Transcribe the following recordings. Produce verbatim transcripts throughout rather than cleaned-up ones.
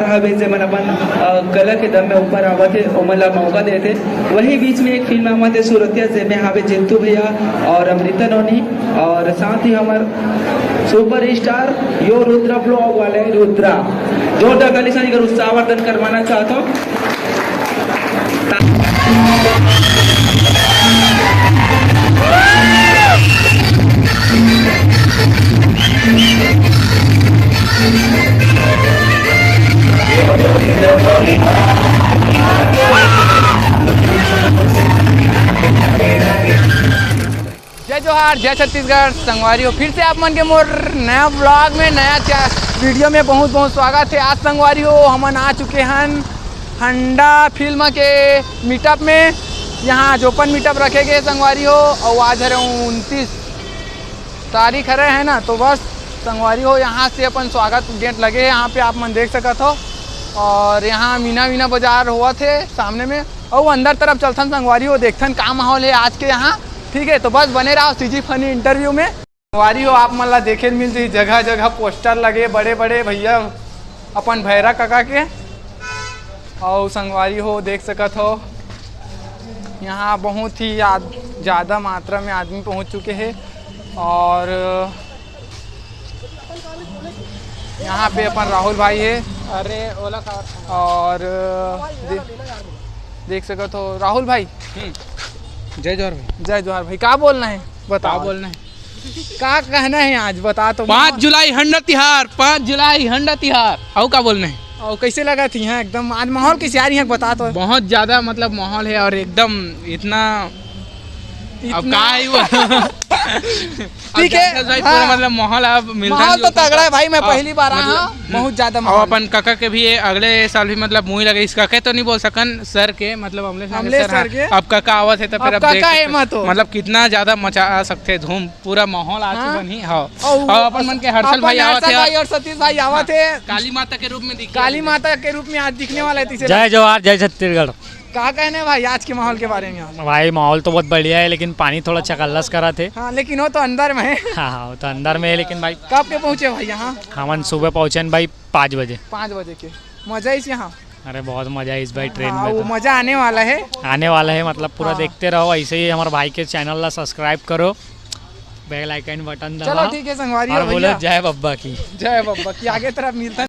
हवे, जेमन अपन, अ, कला के दम में ऊपर आवत हे, ओमन ला मौका देथे। वही बीच में एक फिल्म आवत हे सूरतिया, जेमे हावे जिंतू भैया और अमृता नोनी और साथ ही हमर सुपरस्टार यो रुद्रा ब्लॉग वाले रुद्रा। जोरदार ताली से एकर उत्साहवर्धन करवाना चाहत हूँ। जय जोहार, जय छत्तीसगढ़। संगवारी हो, फिर से आप मन के मोर नया ब्लॉग में, नया चा-, वीडियो में बहुत बहुत स्वागत है। आज संगवारी हो, हमन आ चुके हन हंडा फिल्म के मीटअप में। यहाँ आज ओपन मीटअप रखे गए संगवारी हो, और आज हरे उनतीस तारीख हरे है ना, तो बस संगवारी हो, यहाँ से अपन स्वागत गेट लगे है, यहाँ पे आप मन देख सकत हो। और यहाँ मीना मीना बाजार होवत हे सामने में, और अंदर तरफ चलथन संगवारी हो, देखथन का माहौल है आज के यहाँ। ठीक है, तो बस बने रहो सीजी फनी इंटरव्यू में। संगवारी हो, आप मन ला देखे मिल जाही, जगह जगह पोस्टर लगे बड़े बड़े भैया अपन भैरा कका के। और संगवारी हो, देख सकत हो, यहाँ बहुत ही याद-, ज़्यादा मात्रा में आदमी पहुँच चुके हैं। और यहाँ पे अपन राहुल भाई है। अरे, ओला का और दे-, देख सकत हो राहुल भाई। हम्म। जय जोहार भाई। जय जोहार भाई, का बोलना है, बताओ। का बोलना है? का कहना है आज, बता तो। पाँच जुलाई हंडा तिहार, पाँच जुलाई हंडा तिहार। अउ का बोलना है? और कैसे लगा थी यहाँ एकदम आज माहौल कैसे आ रही है, बता तो। बहुत ज्यादा मतलब माहौल है और एकदम इतना, अब इतना का ही वो। ठीक है, भाई, पूरा हाँ। मतलब माहौल अब मिलता माहौल नहीं तो होता तगड़ा है भाई, मैं हाँ, पहली बार आया मतलब, हूँ, हम्म। बहुत ज्यादा और माहौल। अपन काका के भी ये अगले साल भी मतलब मुँह लगे, इस काका तो नहीं बोल सकन, सर के, मतलब अमलेश नाथ अमलेश सर, सर हाँ। के। अब काका आवत है तो फिर अब अब देख काका सकते है, हैं। मा तो। मतलब कितना ज्यादा मचा सकते हैं धूम, पूरा माहौल आज हाँ। बनी। हाँ। और और अपन मन के हर्षल अपन भाई आवत हर्षल है। भाई और सतीश भाई आवत है। काली माता के रूप में दिख काली माता के रूप में आज दिखने वाला है तीसरे। जय जोहार, जय छत्तीसगढ़। का कहने भाई आज के माहौल के बारे में? भाई, माहौल तो बहुत बढ़िया है, लेकिन पानी थोड़ा चकल्लस करा थे। हाँ, लेकिन वो तो अंदर में है। हाँ, हाँ, वो तो अंदर में है, लेकिन भाई कब के पहुँचे भाई यहाँ? हमन सुबह पहुँचे भाई, पाँच बजे। पाँच बजे के। मजा इस यहाँ? अरे, बहुत मजा है इस भाई ट्रेन हाँ, में वो तो। मजा आने वाला है। आने वाला है, मतलब, पूरा हाँ। देखते रहो ऐसे ही। हमारे भाई के चैनल ला सब्सक्राइब करो, बेल आइकन बटन चलो, दबाओ। ठीक है, संगवारी और हो बोलो, भैया। जय बब्बा की। जय बब्बा की। आगे तरफ मिलता है।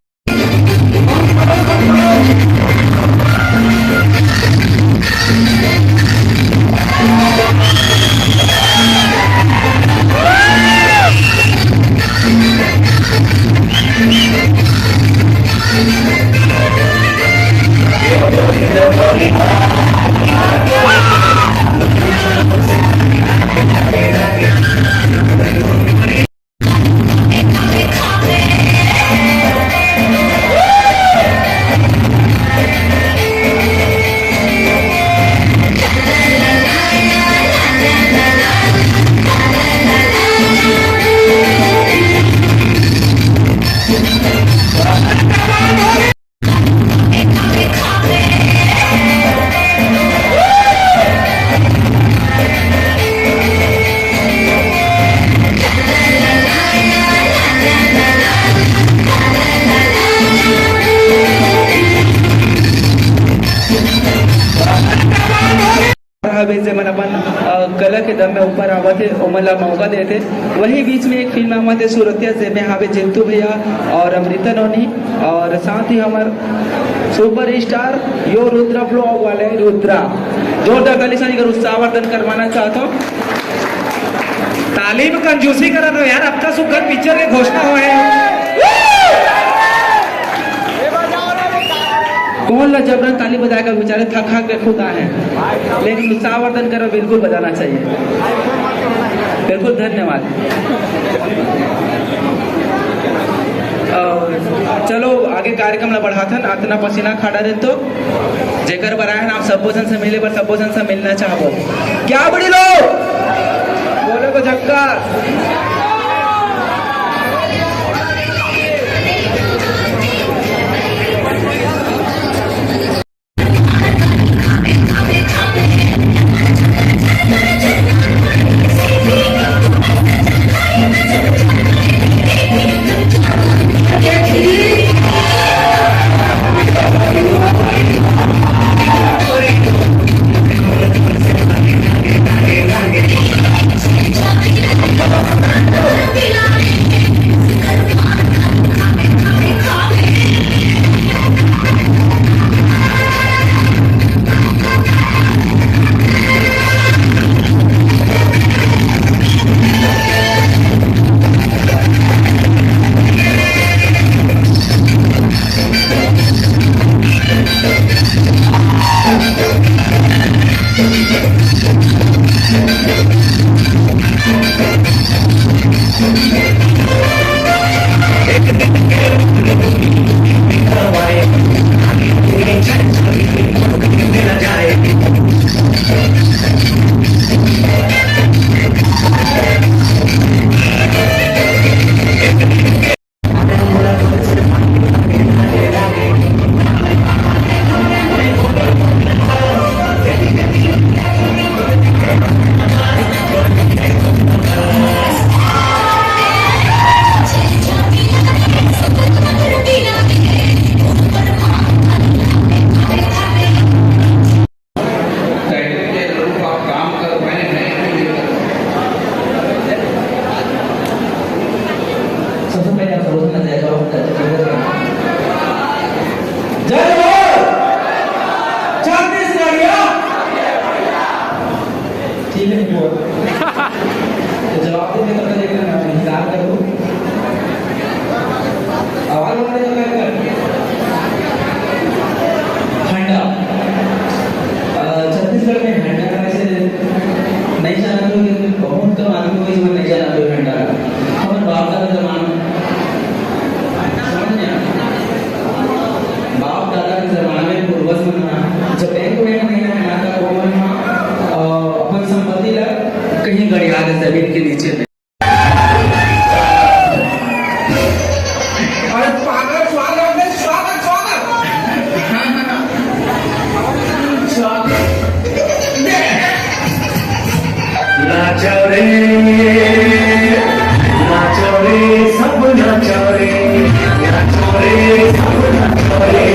हवे, जेमन अपन, अ, कला के दम में ऊपर आवत हे, ओमन ला मौका देथे। वही बीच में एक फिल्म आवत हे सूरतिया, जेमे हावे जिंतू भैया और अमृता नोनी और साथ ही हमर सुपरस्टार यो रुद्रा ब्लॉग वाले रुद्रा। जोरदार ताली से एकर उत्साहवर्धन करवाना चाहत हूँ। ताली में कंजूसी करत हो यार, अतका सुग्घर पिक्चर के घोषणा होय हे। कौन ला जबरन ताली बजाए का बेचारे थक हार के खुद आए हैं, लेकिन उत्साहवर्धन करो, बिल्कुल बजाना चाहिए। बिल्कुल, धन्यवाद। अ, चलो आगे कार्यक्रम ला बढ़ाथन, अतना पसीना खा डारे तो जेकर बर आए हैं, आप सबो झन से मिले बर, सबो झन से मिलना चाहबो। क्या बड़ी लोग? बोलो तो झक्कार। जमाना में पूर्वज मन ह जब बैंक वैंक नहीं रहय ना, तब वो मन ह, अ, अपन संपत्ति ला कहीं गड़िया दे जमीन के नीचे में। अरे स्वागत, स्वागत, स्वागत, स्वागत। स्वागत। नाचो रे, नाचो रे, सब नाचो रे, नाचो रे, सब नाचो रे,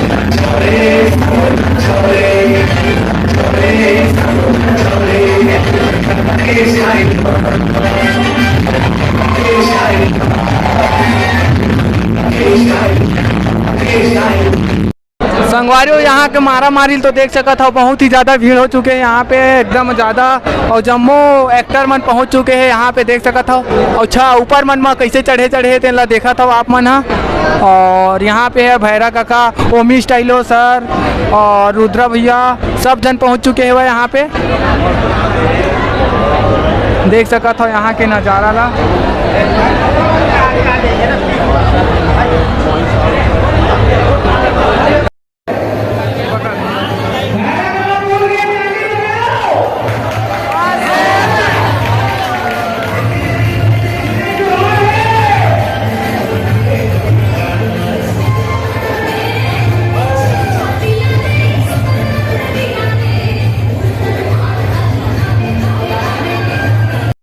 नाचो रे, सब नाचो रे, नाचो रे, सब नाचो रे। संगवारी हो, यहाँ के मारा मारी तो देख सकत हव, बहुत ही ज्यादा भीड़ हो चुके हे यहाँ पे, एकदम ज्यादा। अउ जम्मो एक्टर मन पहुँच चुके हे यहाँ पे, देख सकत हव। अउ अच्छा, ऊपर मन म कइसे चढ़े चढ़े हे, तेन ला देखत हव आप मन ह। अउ यहाँ पे हे भैरा काका, ओमी स्टाइलो सर अउ रुद्रा भैया, सब झन पहुँच चुके हवय यहाँ पे। देख सकत हव यहाँ के नजारा ला।